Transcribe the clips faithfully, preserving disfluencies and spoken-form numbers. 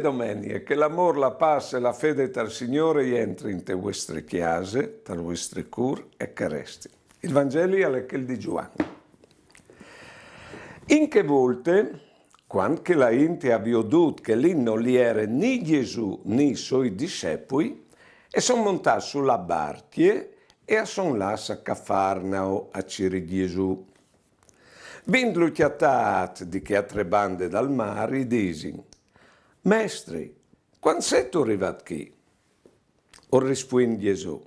domenie, che l'amôr, la pâs e la fede tal Signôr i entri inte vuestre cjase, tal vuestri cûr e che resti. Il Vangeli al è chel di Zuan. In chê volte, cuant che la int e à viodût che li nol jere ni Jesù ni i soi dissepui, e son montâts su la barcje e a son lâts a Cafarnao a cirî Jesù. Vintlu cjatât di chê altre bande dal mâr, i disin: Mestri, cuant sêstu rivât chi? Ur rispuint Jesù: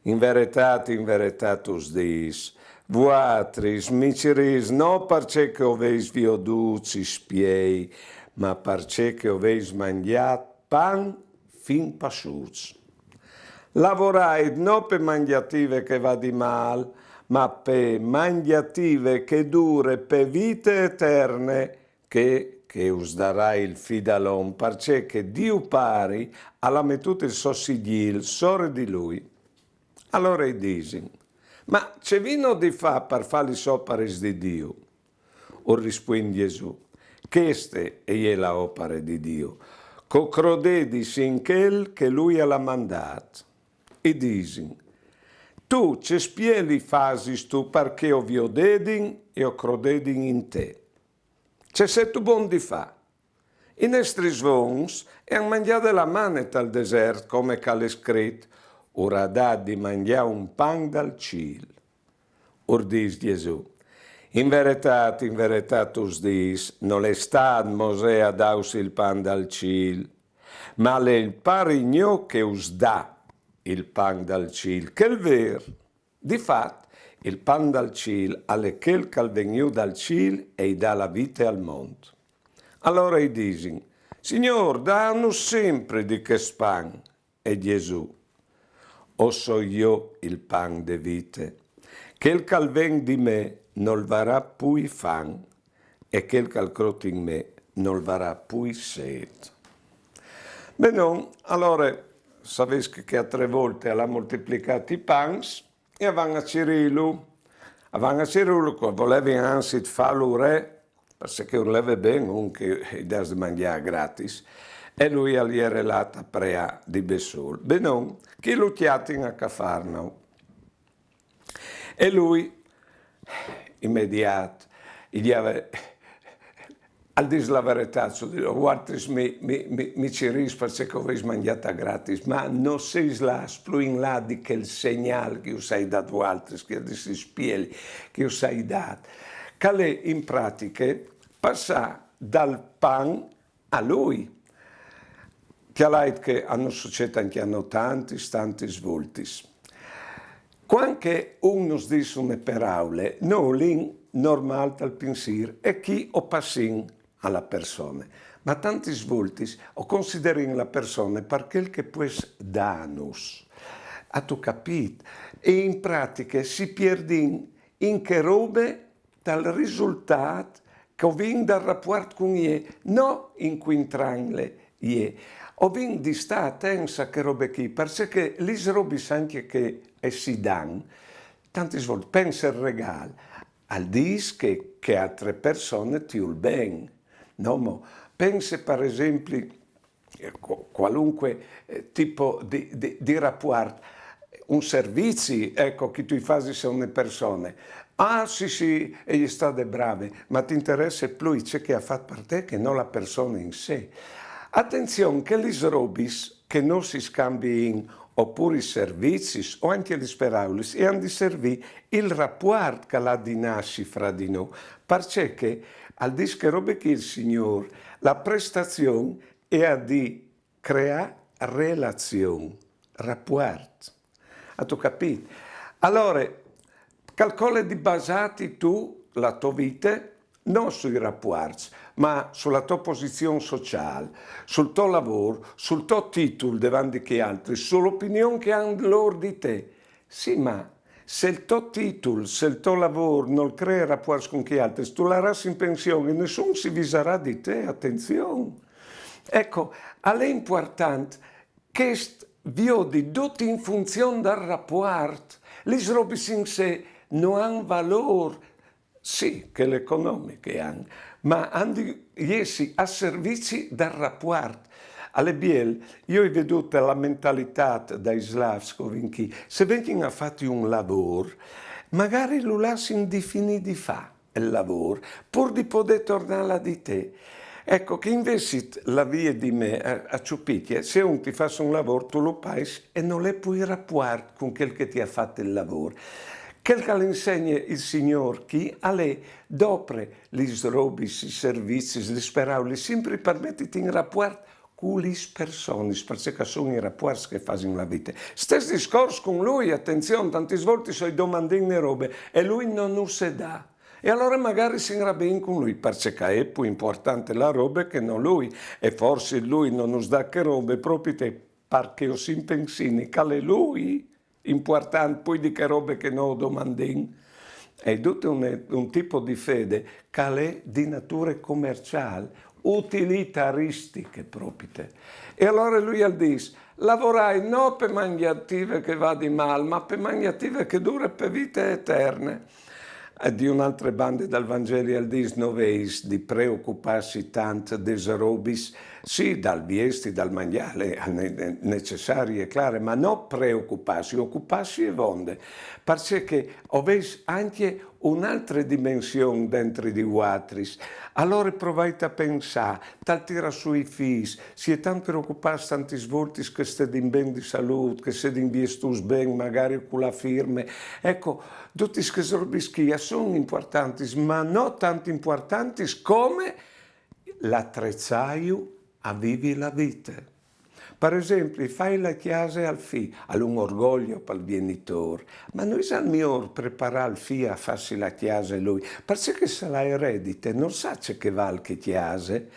In veretât, in veretât us dîs, vualtris mi cirîs no parcè che o vês viodûts i spiei, ma parcè che o vês mangjât pan fin passûts. Lavorait no pe mangjative che e va di mâl, ma pe mangjative che e dure pe vite eterne, chê che us darà il Fi dal om, parcè che Diu Pari al à metût il so sigjîl sore di lui. Alore i disin: Ma ce vino di fâ par fâ lis oparis di Diu? Ur rispuint Jesù: Cheste e je la opare di Diu, che o crodedis in chel che lui al à mandât. I disin: Tu ce spieli fasistu par che o viodedin e o crodedin in te? Ce sêstu bon di fâ? I nestris vons e àn mangjade la mane tal desert, come che al è scrit: Ur à dât di mangjâ un pan dal cîl. Ur dîs Jesù: In veretât, in veretât us dîs, nol è stât Mosè a dâus il pan dal cîl, ma al è il Pari gno che us dà il pan dal cîl, chel vêr. Di fat, il pan dal cîl al è chel che al ven jù dal cîl e i dà la vite al mont. Alore i disin: Signôr, dânus simpri di chest pan. E Jesù: O soi jo il pan de vite. Chel che al ven di me nol varà plui fan, e chel che al crôt in me nol varà plui sêt. Benon, alore, savês che chê altre volte al à moltiplicât i pans, e a van a cirîlu. A van a cirîlu, che a volevin anzit fâlu re, parcè che ur leve ben un che i dàs di mangjâ gratis, e lui al jere lât a preâ di bessôl. Benon, chi lu cjatin a Cafarnao. E lui, imediât, i gjave Al dîs la veretât, su di lôr: Vualtris mi, mi, mi, mi cirîs parcè che o vês mangjât a gratis, ma no sês lâts plui in là di chel segnâl che us ai dât vualtris, che al dîs il spieli che us ai dât, che al è in pratiche passâ dal pan a lui. Cjalait che a nus sucêt ancje a nô tantis, tantis voltis. Cuant che un nus dîs une peraule, nô o lin normâl tal pinsîr e chi o passìn a la persone. Ma tantis voltis o considerìn la persone par chel che e pues dânus. Âstu capît? E in pratiche si pierdìn in chê robe dal risultât che o vin dal rapuart cun jê, no in cuintranle jê. O vin di stâ atents a chê robe chi, parcè che lis robis ancje che, eh, si dan, tantis voltis, pense il regâl, al dîs che, che altre persone ti vûl ben. No mo, pense par esempli, eh, cu-, cualunche, eh, tipo di, di, di rapuart, un servizi, eco, che tu i fasis a une persone. Ah, sì, sì, e je stade brave, ma ti interesse plui ce che e à fat par te che no la persone in se. Atenzion che lis robis che nô si scambiìn, opûr i servizis o ancje lis peraulis, e àn di servî il rapuart che al à di nassi fra di nô, parcè che al dîs chê robe chi il Signôr, la prestazion e à di creâ relazion, rapuart. Âstu capît? Alore, calcole di basâti tu la tô vite no sui rapuarts, ma su la tô posizion sociâl, sul to lavôr, sul to titul devant di chei altris, su la opinion che a àn lôr di te. Sì, ma se il to titul, se il to lavôr nol cree rapuarts cun chei altris, tu larâs in pension e nissun si visarà di te, atenzion. Eco, al è impuartant chest viodi dut in funzion dal rapuart. Lis robis in se no àn valôr, sì, chel economic a àn, Ma àn di jessi a servizi dal rapuart. Al è biel, jo o ai vedût la mentalitât dai slâfs che o vin chi. Se a vegnin a fâti un lavôr, magari lu lassin di finî di fâ il lavôr, pûr di podê tornâ là di te. Eco che invezit la vie di me a, a ciupicje, se un ti fâs un lavôr, tu lu pais e nol è plui rapuart cun chel che ti à fat il lavôr. Chel che al insegne il Signôr chi al è: dopre lis robis, i servizis, lis peraulis, simpri par metiti in rapuart cu lis personis, parcè che a son i rapuarts che a fasin la vite. Stes discors cun lui, atenzion, tantis voltis o i domandìn une robe e lui no nus e dà. E alore magari si inrabiìn cun lui, parcè che a è plui impuartante la robe che no lui, e forsit lui no nus dà chê robe propit parcè che o si pensìn che al è lui impuartant plui di chê robe che nô o domandìn. Al è dut un, un tipo di fede che al è di nature comerciâl, utilitaristiche propit. E alore lui al dîs: lavorait no pe mangjative che e va di mâl, ma pe mangjative che e dure pe vite eterne. E di une altre bande dal Vangeli al dîs: no vês di preocupâsi tant des robis, sì, dal viesti, dal mangjâ, al è ne-, necessari, e clâr, ma no preocupâsi, ocupâsi e vonde, parcè che o vês ancje une altre dimension dentri di vualtris. Alore provait a pensâ, tal tirâ sù i fîs, si è tant preocupâts tantis voltis che a stedin ben di salût, che a sedin viestûts ben, magari cu la firme. Eco, dutis chês robis chi a son impuartantis, ma no tant impuartantis come l'atreçâju a vivi la vite. Par esempli, fâi la cjase al fi, al è un orgoglio pal gjenitôr, ma no isal miôr preparâ il fi a fâsi la cjase lui, parcè che se la eredite nol sa ce che vâl chê cjase?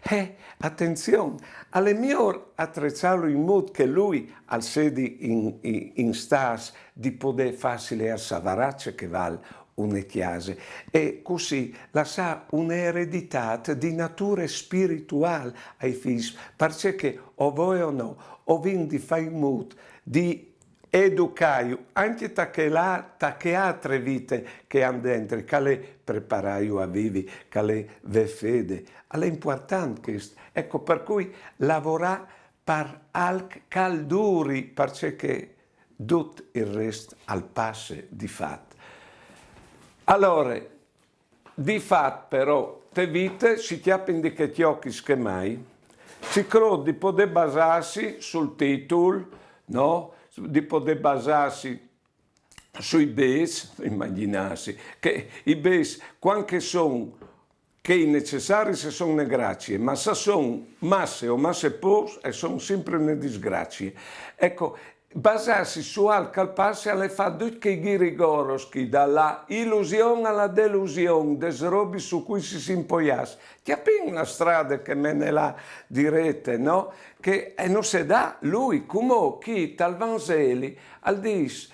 Eh, atenzion, al è miôr atreçâlu in mût che lui al sedi in, in, in stât di podê fâsi e al savarà ce che vâl une cjase, e cussì lassâ une ereditât di nature spirituâl ai fîs, parcè che, o voie o no, o vin di fâ in mût di educâju ancje ta chê la-, ta chê altre vite che a àn dentri, che al è preparâju a vivi, che al è vê fede. Al è impuartant chest. Eco, par cui lavorâ par alc che al duri, parcè che dut il rest al passe di fat. Alore, di fat però, te vite si cjapin di chê cjocjis che mai, si crôt di podê basâsi sul titul, no? Di podê basâsi sui bêçs, imagjinâsi, che i bêçs, cuant che a son chei necessaris, a son une gracie, ma se a son masse o masse pôcs, a son simpri une disgracie. Eco, basâsi su alc che al passe al è fâ ducj chei ghirigoros chi, da la ilusion a la delusion, des robis su cui si sin impoiâts. Cjapìn la strade che e mene là direte, no? Che, e nus e dà lui, cumò chi tal Vanzeli al dîs: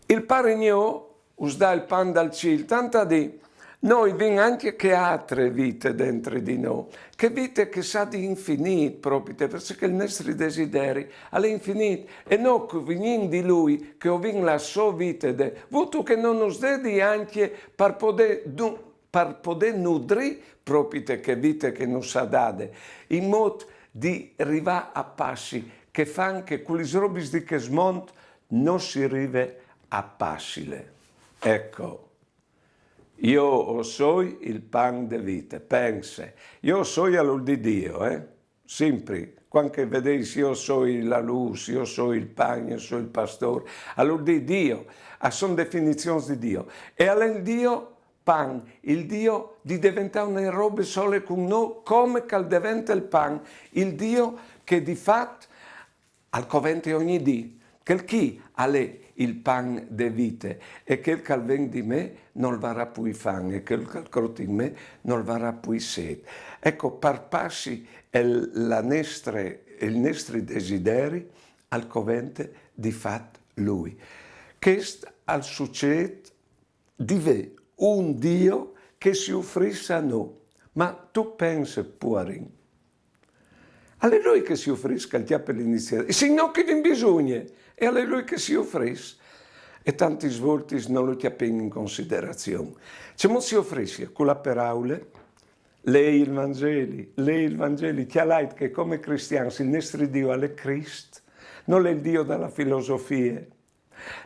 il Pari gno us dà il pan dal cîl, tant a dî, nô o vin ancje chê altre vite dentri di nô, chê vite che e sa di infinît propit, parcè che il nestri desideri al è infinît, e nô che o vignìn di lui, che o vin la sô vite de-, vûtu che no nus dedi ancje par podê nu-, par podê nudrî propit chê vite che nus à dade, in mût di rivâ a passi chê fam che cu lis robis di chest mont no si rive a passile. Eco, io o soi il pan de vite, pense, io o soi al vûl dî Diu, eh? Simpri, cuant che o vedês io o soi la lûs, io o soi il pan, io o soi il pastôr, al vûl dî Diu, a son definizions di Diu. E al è il Diu pan, il Diu di deventâ une robe sole cun nô, come che al devente il pan, il Diu che di fat al covente ogni dì. Chel chi al è il pan de vite, e chel che al ven di me nol varà plui fam, e chel che al crôt in me nol varà plui sêt. Eco, par passi il, la nestre, il nestri desideri al covente di fat lui. Chest al sucêt di vê un Diu che si ufrìs a nô. Ma tu pense, puarin. Al è lui che si ufrìs, che al cjape l'iniziative. E si no chi vin bisugne, e al è lui che si ufrìs. e tantis voltis no lu cjapìn in considerazion. Cemût si ofrissie? Cu la peraule? Lei il Vangeli, lei il Vangeli, cjalait che come cristians il nestri Diu al è Crist, nol è il Diu da la filosofie,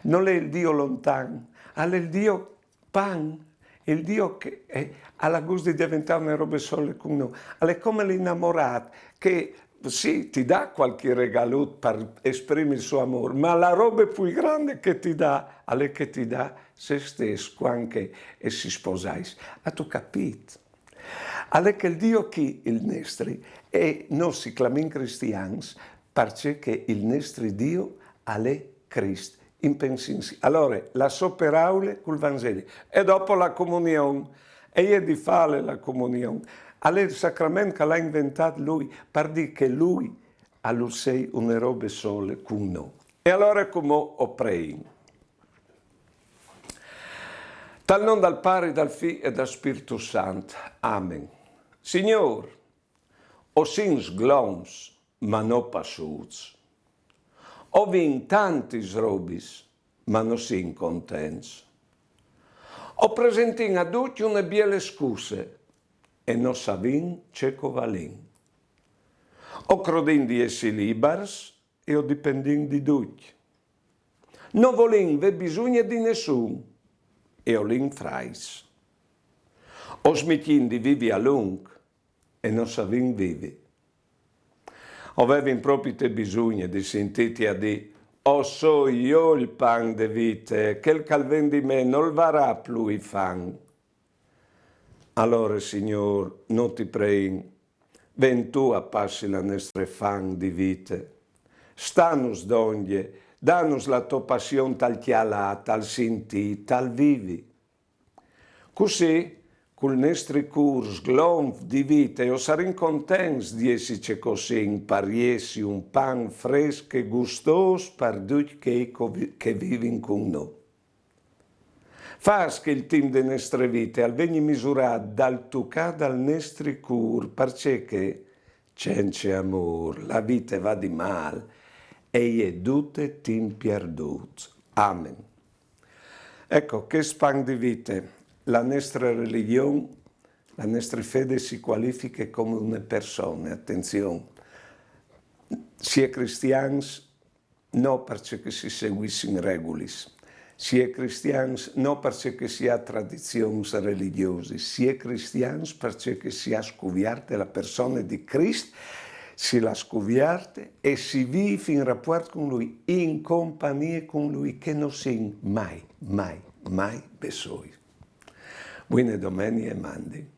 nol è il Diu lontan, al è il Diu pan, il Diu che, eh, al à gust di deventâ une robe sole cun nô. Al è come l'inamorât che sì, ti dà cualchi regalut par esprimi il so amôr, ma la robe plui grande che ti dà, al è che ti dà se stes cuant che si sposais. Âstu capît? Al è chel Diu chi il nestri, e nô si clamìn cristians, parcè che il nestri Diu al è Crist. Impensìnsi. Alore, la sô peraule cul Vangeli. E dopo la comunion. E je di fâle la comunion. Al è il sacrament che al à inventât lui, par dî che lui al ussei une robe sole cun nô. E alore cumò o preìn. Tal non dal Pari, dal Fi e dal Spirtu Sant. Amen. Signôr, o sin sglonfs, ma no passûts. O vin tantis robis, ma no sin contents. O presentìn a ducj une biele scuse e no savìn ce che o valìn. O crodìn di jessi libars e o dipendìn di ducj. No volìn vê bisugne di nessun e o lin frais. O smitin di vivi a lunc e no savìn vivi. O vevin propite bisugne di sintîti a dî: «O soi jo il pan de vite, chel che al ven di me nol varà plui fam.» Alore, Signôr, nô ti preìn, ven tu a passi la nestre fam di vite. Stanus dongje, danus la tô passion tal cjalâ, tal sintî, tal vivi. Cussì, cul nestri cûr sglonf di vite, o sarìn contents di jessi ce che o sin, par jessi un pan fresc e gustôs par ducj chei che vi-, che vivin cun nô. Fâs che il timp de nestre vite al vegni misurât dal tucâ dal nestri cûr, parcè che, cence amôr, la vite e va di mâl e e je dute timp pierdût. Amen. Eco, chest pan di vite, la nestre religjon, la nestre fede si cualifiche come une persone, atenzion. Si è cristians no parcè che si seguissin regulis, si è cristians no parcè che si à tradizions religjosis, si è cristians parcè che si à scuvierte la persone di Crist, si la scuvierte e si vîf in rapuart cun lui, in compagnie cun lui, che no sin mai, mai, mai bessôi. Buine domenie e mandi.